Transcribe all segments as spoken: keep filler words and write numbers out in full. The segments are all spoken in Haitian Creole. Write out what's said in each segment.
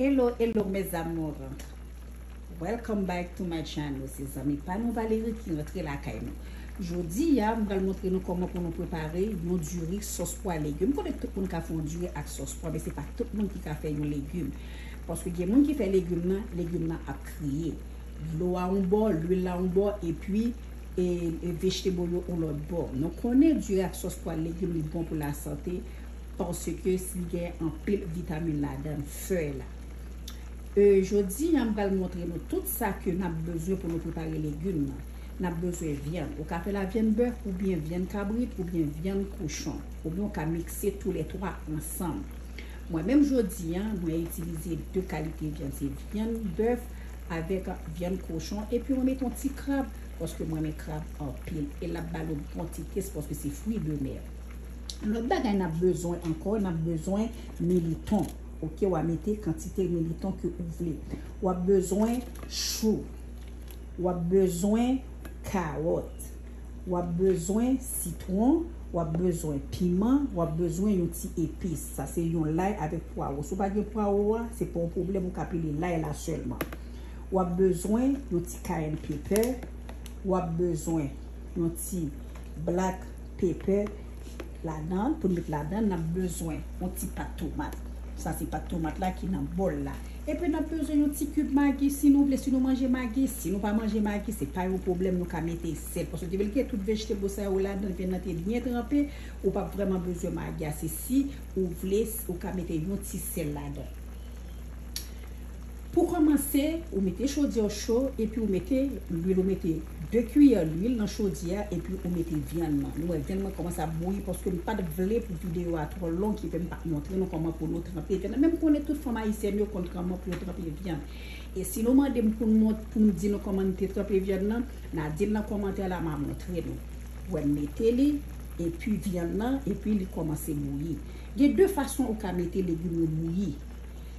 Hello, hello mes amours. Welcome back to my channel. Se zanmi pa nou Valerie ki rantre lakay nou. Jodi a, m pral montre nou kòman pou nou prepare yon diri sòs pwa legim. M konnen tout moun ka fè yon diri ak sòs pwa, men se pa tout moun ki ka fè yon legim. Paske gen moun ki fè legim nan, legim nan ap kriye. Dlo a yon bò, lwil la yon bò, epi e, e vegetable yo yon lòt bò. Nou konnen diri ak sòs pwa legim li bon pou lasante, paske si gen anpil vitamin ladan fèy la. E, jodi a, m pral montre nou tout sa ke n ap bezwen pou nou prepare legim nan. N ap bezwen vyann. Ou ka fè la vyann bèf, oubyen vyann kabrit, oubyen vyann kochon. Oubyen ou ka mikse toulètwa ansanm. Mwen menm jodi a, mwen itilize de kalite vyann. Se vyann bèf avèk vyann kochon. Epi mwen mete yon ti krab, paske mwen renmen krab anpil. E l ap ba l yon bon ti tes, paske se fwi de mè. Lòt bagay n ap bezwen ankò, n ap bezwen militon. Oke, w a mete kantite militon ke ou vle. W ap bezwen chou. W ap bezwen kawòt. W ap bezwen sitwon. W ap bezwen piman. W ap bezwen yon ti epis. Sa se yon lay avèk pwawo. Si w pa gen pwawo a, se pa yon pwoblèm, ou ka pile lay la sèlman. W ap bezwen yon ti cayenne pepper. W ap bezwen yon ti black pepper ladan, pou n met ladan, n ap bezwen yon ti pat tomat. Sa se pat tomat la ki nan bòl la. Epi n ap bezwen yon ti kib magi si nou vle, si nou manje magi. Si nou pa manje magi, se pa yon pwoblèm, nou ka mete sèl. Paske depi l gen tout vegetable sa yo ladan, vyann nan te byen tranpe, ou p ap vrèman bezwen magi a. Se si ou vle, ou ka mete yon ti sèl ladan. Pou kòmanse, ou mete chodyè w cho, epi ou mete lwil, ou mete de kiyè lwil nan chodyè a, epi ou mete vyann nan. Nou wè, vyann mwen kòmanse ap bouyi, paske m pa t vle pou videyo a twò long, ki fè m pa t montre nou kòman pou nou tranpe vyann nan. Men m konnen tout fanm ayisyèn yo konn kòman pou yo tranpe vyann. E si nou mande m pou m mont-, pou m di nou kòman m te tranpe vyann nan, n a di l nan kòmantè la, m a montre nou. Wè, m mete li, epi vyann nan, epi li kòmanse bouyi. Gen de fason ou ka mete legim yo bouyi.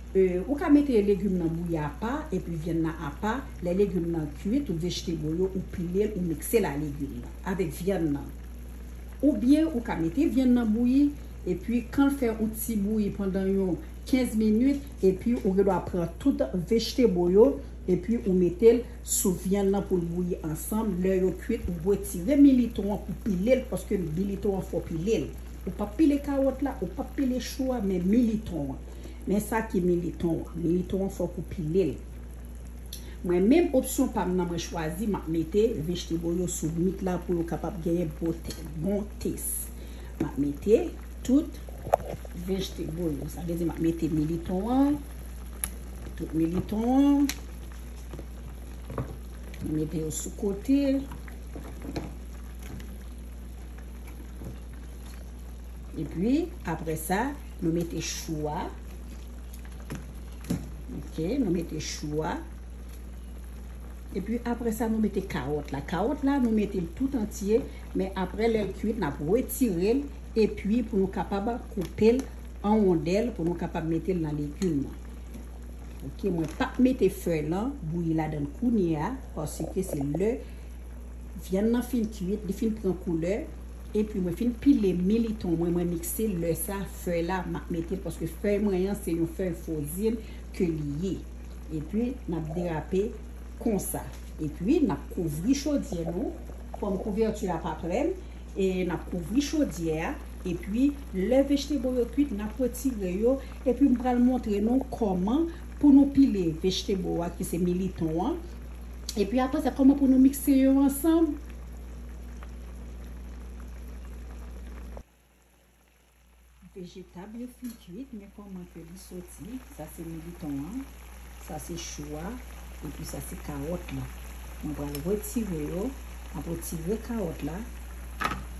E, ou ka mete legim nan bouyi apa, epi vyann nan apa. Lè legim nan kuit, tout vejetable yo, ou pile l, ou mikse l a legim nan, avèk vyann nan. Oubyen, ou ka mete vyann nan bouyi, epi kan l fè yon ti bouyi pandan yon kenz minit, epi ou gen dwa pran tout vejetable yo, epi ou mete l sou vyann nan pou l bouyi ansanm. Lè yo kuit, ou retire militon an pou pile l, paske militon an fò pile l. Ou p ap pile kawòt la, ou p ap pile chou a, men militon an. Men sa ki militon an. Militon an fòk ou pile l. Mwen menm opsyon pa m nan mwen chwazi, m ap mete vejetable yo sou mit la pou yo kapab genyen bon te-, bon tes. M ap mete tout vejetable yo. Sa vle di m ap mete militon an, tout militon an. M mete yo sou kote. Epi, apre sa, nou mete chou a. Ok, nou mete chou a. Epi, apre sa, nou mete kawòt la. Kawòt la, nou mete l tout antye, men apre lè l kuit, n ap retire l, epi pou nou kapab koupe l an wondèl, pou nou kapab mete l nan legim nan. Ok, mwen p ap mete fèy lan bouyi ladan l kounye a, paske se lè vyann nan fin kuit, li fin pran koulè, epi mwen fin pile militon mwen, mwen mikse, lè sa, fèy la, m ap mete l, paske fèy mwen an, se yon fèy frozen ke li ye. Epi, n ap derape konsa. Epi, n ap kouvri chodyè nou, kòm kouvèti a pa plen, e n ap kouvri chodyè a, epi, lè vejetable yo kuit, n ap retire yo, epi m pral montre nou kòman pou nou pile vejetable a, ki se militon an, epi apre sa, kòman pou nou mikse yo ansanm. Vejetab yo fin kuit, men kòman ke li soti, sa se militon an, sa se chou a, epi sa se kawòt la. Mwen pral retire yo, m ap retire kawòt la.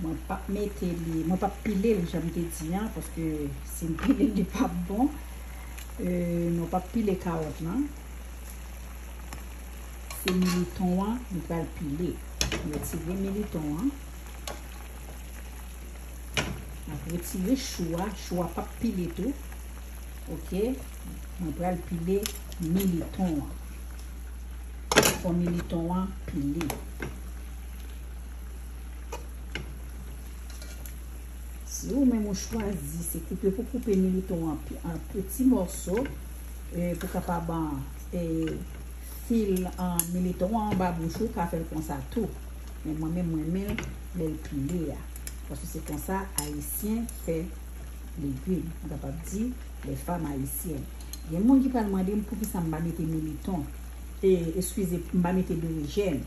Mwen p ap mete li, mwen p ap pile l, jan m te di an, paske si m pile l, li p ap bon. E, mwen p ap pile kawòt lan. Se militon an, nou pral pile. Retire militon an. N ap retire chou a. Chou a p ap pile tou. Ok. Mwen pral pile militon an. Fò militon an pile. Si ou menm ou chwazi, se koupe pou koupe militon an pi-, an peti mòso. E pou kapab an, e, fil an militon an anba bouch ou, ka fè l konsa tou. Men mwen menm, mwen renmen l lè l pile a. Paske se konsa Ayisyen fè legim. M kapab di, les femmes haïtiennes. Gen moun ki pral mande m poukisa m pa mete militon. E, eskize, m pa mete berejèn.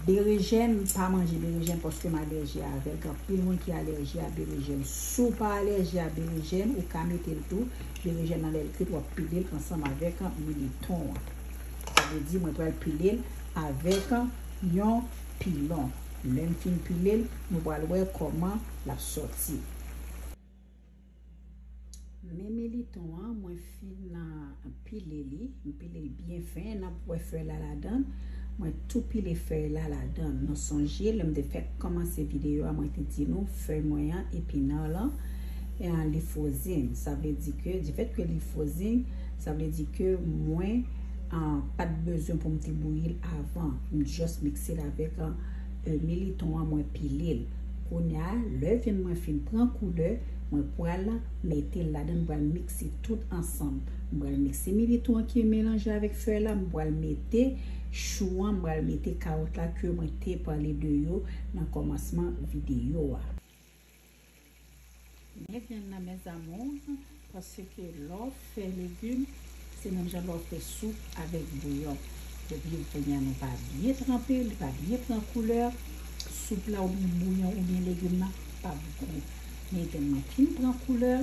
Berejèn, m pa manje berejèn paske m alèji avè l. Gen anpil moun ki alèji a berejèn. Si w pa alèji a berejèn, ou ka mete l tou. Berejèn nan lè l kwit, w ap pile l ansanm avèk militon an. Sa vle di, mwen pral pile l avèk yon pilon. Lè m fin pile l, nou pral wè kòman l ap sòti. Men militon an, mwen fin, ah, pile li. M pile l byen fen. N ap wè fèy la ladan. Mwen tou pile fèy la ladan. Nou sonje, lè m te fèk kòmanse videyo a, mwen te di nou, fèy mwen an, epinal lan, e an, li frozen. Sa vle di ke, difèt ke li frozen, sa vle di ke mwen, ah, pa t bezwen pou m te bouyi l avan. M just mikse l avèk, ah, e, militon an, mwen pile l. Kounye a, lè vyann mwen fin pran koulè, mwen pral mete l ladan, m pral mikse tout ansanm. M pral mikse militon an ki melanje avèk fèy la, m pral mete chou an, m pral mete kawòt la ke mwen te pale de yo nan kòmansman videyo a. Men vyann nan, mes amours, paske lè w fè legim, se menm jan lè w fè soup avèk bouyon. Depi bouyon nou pa byen tranpe, li pa byen pran koulè, soup la oubyen bouyon oubyen legim nan p ap gou. Men vyann nan fin pran koulè.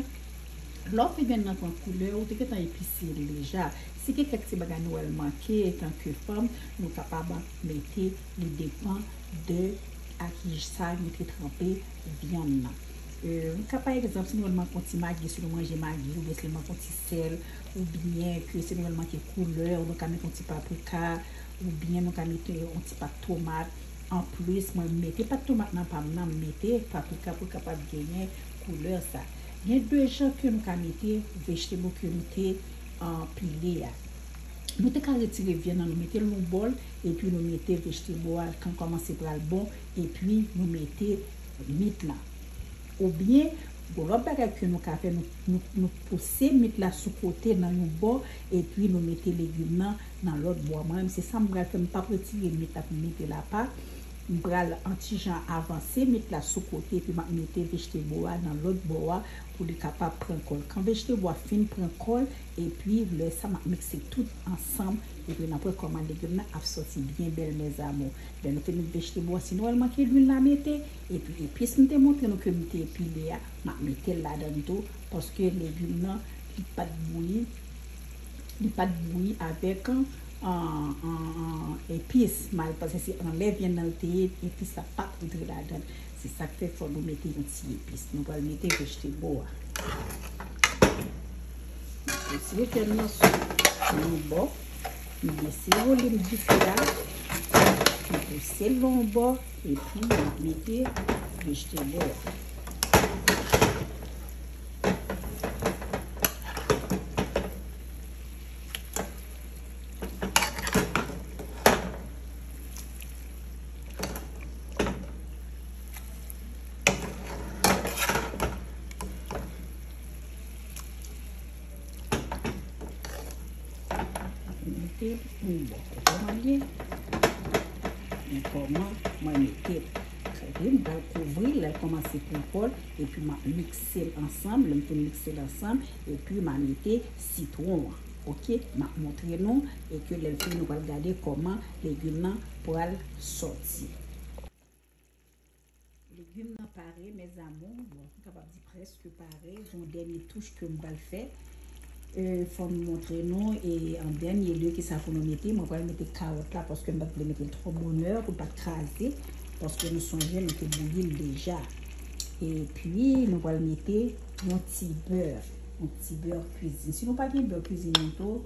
Lè w fè vyann nan pran koulè, ou te gentan epise l deja. Si gen kèk ti bagay nou wè l manke, antanke fanm, nou kapab mete, li depann de a ki sa nou te tranpe vyann nan. E, m ka, pa egzanp, si nou wè l manke yon ti magi, si nou manje magi, oubyen si l manke yon ti sèl, oubyen ke si nou wè l manke koulè, nou ka mete yon ti paprika, oubyen nou ka mete yon ti pat tomat. Anplis, mwen mete pat tomat nan pa m nan, m mete paprika pou l kapab genyen koulè sa. Gen de jan ke nou ka mete vegetable ke nou te, ah, pile a. Nou te ka retire vyann nan, nou mete l nan yon bòl, epi nou mete vegetable a, kan kòmanse pral bon, epi nou mete meat lan. Oubyen, gon lòt bagay ke nou ka fè, nou, nou, nou pouse meat la sou kote nan yon bò, epi nou mete legim nan nan lòt bò. Mwen menm, se sa m pral fè, m p ap retire meat la pou m mete l apa. M pral an ti jan avanse meat la sou kote, epi m ap mete vegetable a nan lòt bò a pou li kapab pran kò l. Kan vegetable a fin pran kò l, epi lè sa m ap mikse tout ansanm, epi n ap wè kòman legim nan ap sòti byen bèl, mes amours. Lè nou fin met vegetable a, si nou wè l manke lwil, n a mete, epi epis m te montre nou ke m te pile a, m ap mete l ladan l tou, paske legim nan, li pa t bouyi, li pa t bouyi avèk, an, an, an, epis, mal, paske se anlè vyann nan l te ye, epis la pa t rantre ladan l. Se sa k fè fò nou mete yon ti epis. Nou pral mete vegetable a. Pouse vyann nan sou yon bò. M bese volim dife a. M pouse l yon bò. Epi, m ap mete vegetable a. Mete l yon bò. Ou konprann byen? Men kòman mwen mete l. Gade, m pral kouvri l, lè l kòmanse pran kò l, epi m ap mikse l ansanm. Lè m fin mikse l ansanm, epi m a mete sitwon an. Oke, m ap montre nou, e ke lè l fini, nou pral gade kòman legim nan pral sòti. Legim nan pare, mes amours. Bon, m kapab di prèske pare. Yon dènye touch ke m pral fè. E, fò m montre nou, e, an dènye lye, kisa pou nou mete. Mwen pral mete kawòt la, paske m pa t vle mete l twò bonè, pou l pa t kraze. Paske nou sonje, nou te bouyi l deja. Epi, nou pral mete yon ti bè. Yon ti bè kwizin. Si nou pa gen bè kwizin nou tou,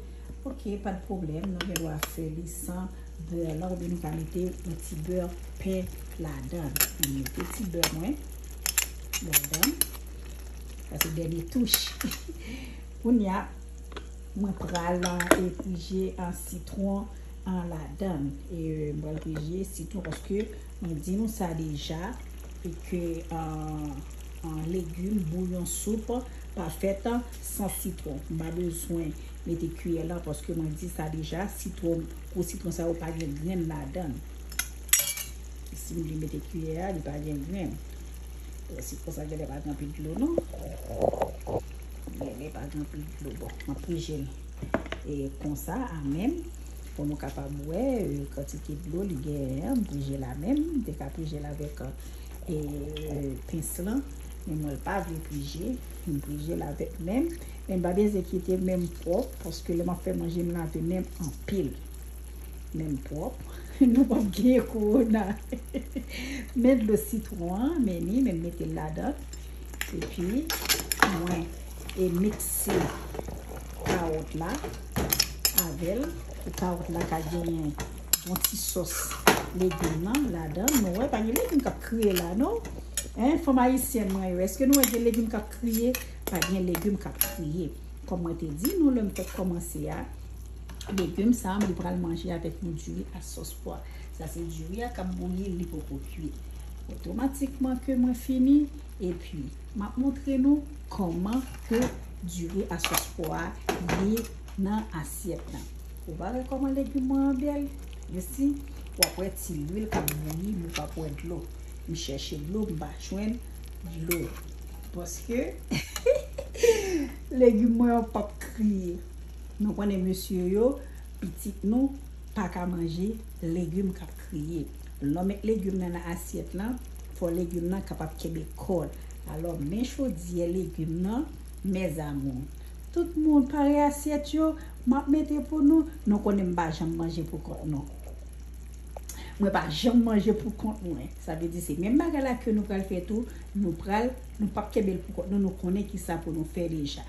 oke, pa t pwoblèm. Nou gen dwa fè li san bè la, oubyen nou ka mete yon ti bè pen ladan. Mwen mete ti bè mwen ladan. Sa se dènye touch. Kounye a, mwen pral, e, pije, e, sitwon, e, ladan. E, mwen pral pije sitwon paske mwen di nou sa deja, e ke, e, e, legim, bouyon, soup, pa fèt san sitwon. M pa bezwen mete kiyè lan paske mwen di sa deja, sitwon, gwo sitwon sa yo pa gen grenn ladan l. Si m vle mete kiyè a, li pa gen grenn. Sitwon sa genlè pa gen anpil dlo non. Genlè pa gen anpil dlo. Bon, m ap prije l e konsa a menm pou nou kapab wè e, kantite dlo li genyen an. M prije l a menm, m te ka prije l avèk e, pens lan, men mwen pa vle prije, m prije l avèk men m, men m pa bezwen enkyete men m pwòp, paske lè m ap fè manje m lave men m anpil. Men m pwòp, nou p ap genyen kowona. Men dlo sitwon an, men ni, men m mete l ladan. Epi, mwen e mikse kawòt la avè l. Pou kawòt la ka genyen yon ti sòs legim nan ladan. Nou wè, pa gen legim k ap kriye la, non? Hein, fanm ayisyèn mwen yo, èske nou wè gen legim k ap kriye? Pa gen legim k ap kriye. Kòm mwen te di nou lè m fèk kòmanse a, legim sa a, m pral manje avèk yon diri a sòs pwa. Sa se diri a k ap bouyi, li poko kwit. Otomatikman ke mwen fini, epi m ap montre nou kòman ke diri a sòs pwa a ye nan asyèt lan. Ou pa wè kòman legim mwen an bèl? You see? W ap wè ti lwil k ap bouyi, men w p ap wè dlo. M chèche dlo, m pa jwenn dlo. Paske legim mwen an p ap kriye. Nou konnen mesye yo, pitit nou pa ka manje legim k ap kriye. Lè w met legim nan nan asyèt lan, fò legim nan kapab kenbe kò l. Alò, men chodyè legim nan, mes amours. Tout moun pare asyèt yo, m ap mete pou nou. Nou konnen m pa janm manje pou kont nou. Mwen pa janm manje pou kont mwen. Sa vle di se menm bagay la ke nou pral fè tou, nou pral, nou p ap kenbe l pou kont nou, nou konnen kisa pou nou fè deja.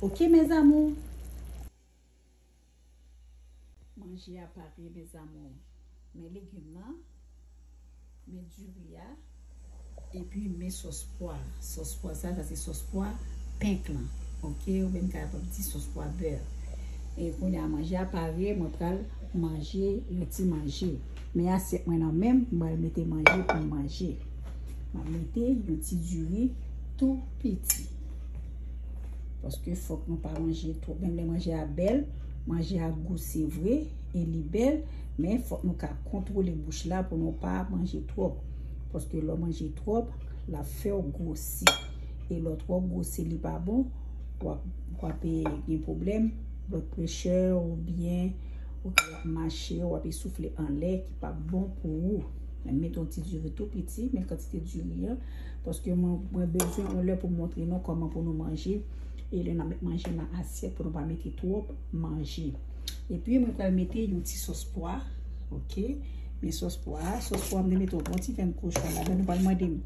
Oke, mes amours? Manje a pare, mes amours. Men legim nan, men diri a, epi men sòs pwa. Sòs pwa sa, sa se sòs pwa penk lan. Oke, oubyen m kapab di sòs pwa bè. E kounye a manje a pare, mwen pral manje yon ti manje. Men asyèt mwen nan men m, mwen pral mete manje pou m manje. M ap mete yon ti diri tou piti. Paske fòk nou pa manje twòp. Menm lè manje a bèl, manje a gou se vre, e li bèl, men fòk nou ka kontwole bouch la pou nou pa manje twòp. Paske lè w manje twòp, l ap fè w gwosi. E lè w twò gwosi, li pa bon, w ap, w ap, e, gen pwoblèm, blood pressure oubyen ou ka ap mache, w ap esoufle anlè ki p ap bon pou ou. Men m mete yon ti diri tou piti, men kantite diri an, paske mwen, mwen bezwen yon lè pou m montre nou kòman pou nou manje. E lè n ap met manje nan asyèt, pou nou pa mete twòp manje. Epi, mwen pral mete yon ti sòs pwa, oke? Men sòs pwa, sòs pwa, m te mete yon bon ti vyann kochon ladan. Nou pral mande m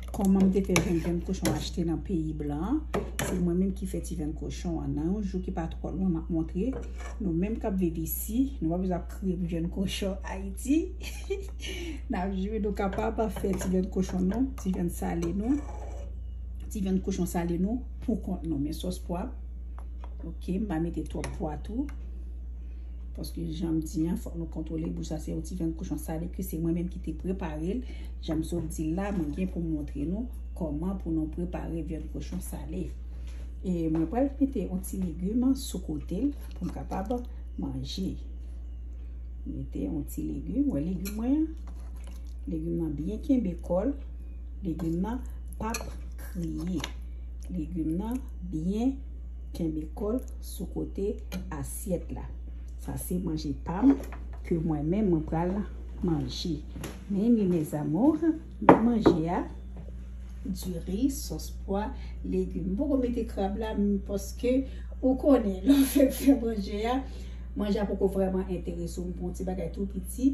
kòman m te fè jwenn vyann kochon achte nan peyi blan an. Se mwen menm ki fè ti vyann kochon an. Nan yon jou ki pa twò lwen, m ap montre nou menm k ap viv isi. Nou pa bezwen ap kriye pou vyann kochon Ayiti. N ap jwe nou kapab fè ti vyann kochon nou, ti vyann sale nou, ti vyann kochon sale nou pou kont nou. Men sòs pwa, oke, m pa mete twòp pwa tou. Paske jan m di an, fòk nou kontwole bouch la. Se yon ti vyann kochon sale ke se mwen menm ki te prepare l. Jan m sot di l la, mwen gen pou m montre nou kòman pou nou prepare vyann kochon sale. E mwen pral mete yon ti legim sou kote l pou m kapab manje. Mete yon ti legim, wè legim mwen an. Legim nan byen kenbe kò l. Legim nan p ap kriye. Legim nan byen kenbe kò l sou kote asyèt la. Sa se manje pa m ke mwen menm mwen pral manje. Men li, mes amours, men manje a, diri, sòs pwa, legim. M poko mete krab la, m, paske ou konnen, lè w fè, fè manje a, manje a poko vrèman enterese w. M pran yon ti bagay tou piti.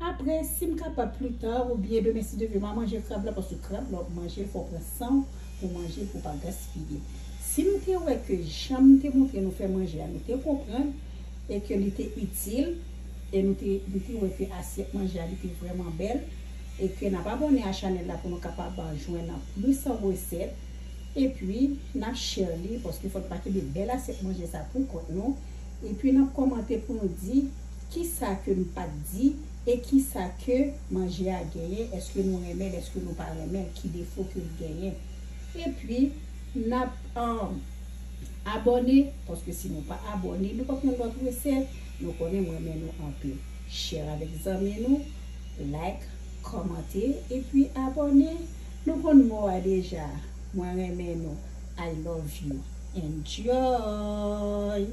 Apre, si m kapab pli ta, oubyen demen, si Dye vle, m a manje krab la, paske krab, lè w ap manje l, fò w pran san w pou manje, pou w pa gaspiye. Si m te wè ke jan m te montre nou fè manje a, nou te konprann, e ke li te itil, e nou te, nou te wè ke asyèt manje a, li te vrèman bèl, e ke n ap abòne a chanèl la pou nou kapab jwenn plis resèt, epi n ap share li, paske fò n pa kenbe bèl asyèt manje sa pou kont nou, epi n ap kòmante pou nou di kisa ke n pa t di, e kisa ke manje a genyen, èske nou renmen l, èske nou pa renmen l, ki defo ke l genyen. Epi, N ap um, abòne, paske si nou pa abòne, nou p ap yon lòt resèt. Nou konnen mwen renmen nou anpil. Share avèk zanmi nou, like, kòmante, epi abòne. Nou konn mo a deja. Mwen renmen nou. I love you. Enjoy!